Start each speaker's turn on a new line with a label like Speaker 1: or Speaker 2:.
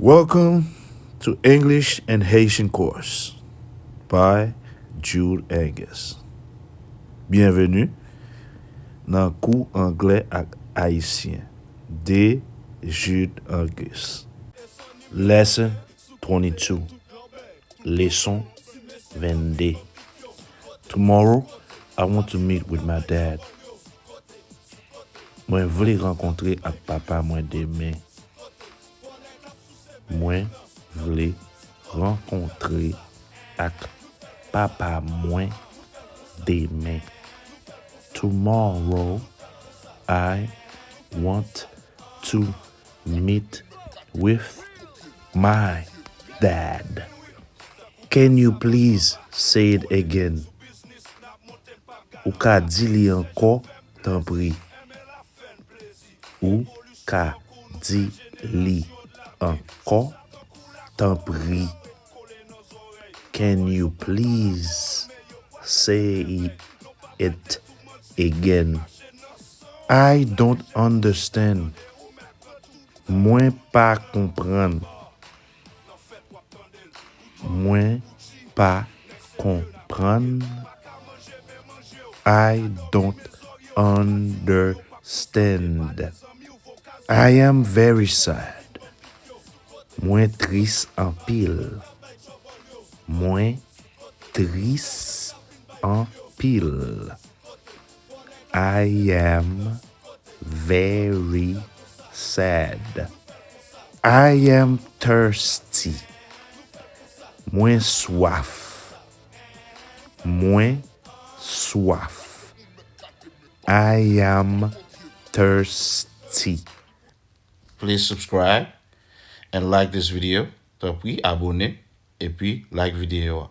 Speaker 1: Welcome to English and Haitian course by Jude Angus. Bienvenue dans Kou Anglè ak Ayisyen de Jude Angus. Lesson 22. Leson 22. Tomorrow, I want to meet with my dad. Mwen vle renkontre ak papa mwen demen. Mwen vle renkontre ak papa mwen demen. Tomorrow, I want to meet with my dad. Can you please say it again? Ou ka di li anko, tan pri. Ou ka di li anko, tan pri. Can you please say it again? I don't understand. Mwen pa kompran. Mwen pa kompran. I don't understand. I am very sad. Mwen tris an pil. Mwen tris an pil. I am very sad. I am thirsty. Mwen soif. Mwen soif. I am thirsty. Please subscribe and like this video. Donc oui, abonnez et puis like vidéo.